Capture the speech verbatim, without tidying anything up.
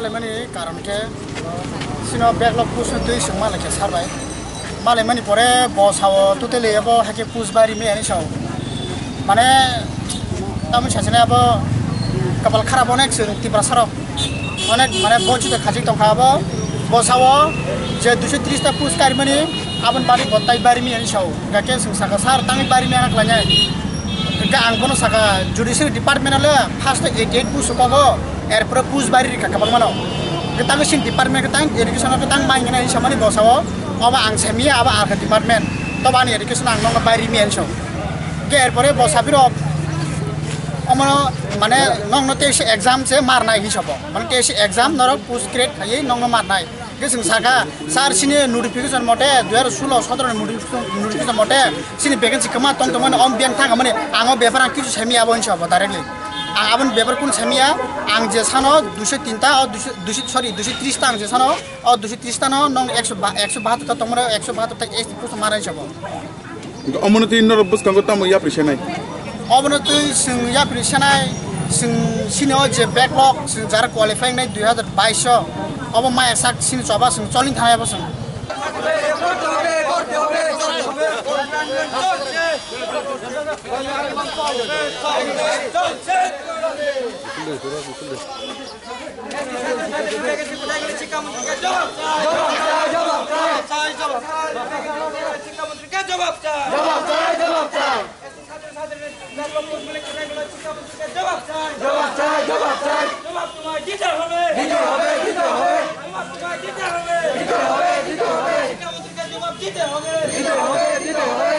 Mani karon khe sino backlog push no twi swng malai khe sir bai. Malai mani pore bo sao totally abo haikhe push bari mi ani sao. Mane tamoni sachine abo kapal kharap onek chwng Tiprasa rok. Onek mane bo chita khajik tongkha abo. Bo sao je duiso tris ta push kari mani aboni bari bo tai bari mi ani sao. Hingkha khe chwng saka sir tangwi bari mi ana khlainai. Hingkha ang bono saka judiciary department ale first eighty eight push kogo. Erpore push bari rikha kwbangmano. Kwtang sin department kwtang education o kwtang mai hwnwi samani bosao. Obo ang semiya abo arka department. Tobo ani education ang nokno bari mi anso. Ke erpore bosa biro omo mane nokno tei se exam se marnai hinwi sabo. Mane tei se exam norok push create khaiwi nokno marnai. Ke chwng saka sir sini notification mote dui hajar solo sotoro ni notification mote sini vacancy kwma tong tongmani om biyang thang mani ang o bepar ang kichu semiya abo hinwi sabo directly. Ang aboni bepar kun semiya, ang je sano duiso tinta, o duiso, duiso, sorry, duiso tris ta ang je sano, o duiso tris ta no nong ekso ba, ekso bahatur ta tongmani, ekso bahatur ta S T post marai sabo. Omono twi norok bwskango tamo yapri senai? Obono twi chwng yapri senai, chwng sini o je backlog, chwng jara qualifying nai dui hajar baish o, obo maya sak sini choba chwng choli thanai abo chwng. জবাব চাই, জবাব চাই। শিক্ষামন্ত্রীকে জবাব চাই। জবাব চাই, জবাব চাই। শিক্ষামন্ত্রীকে জবাব চাই। জবাব চাই, জবাব চাই। জবাব তোমায় দিতে হবে। দিতে হবে, দিতে হবে। জবাব তোমায় দিতে হবে। দিতে হবে, দিতে হবে। শিক্ষামন্ত্রীকে জবাব দিতে হবে। দিতে হবে, দিতে হবে।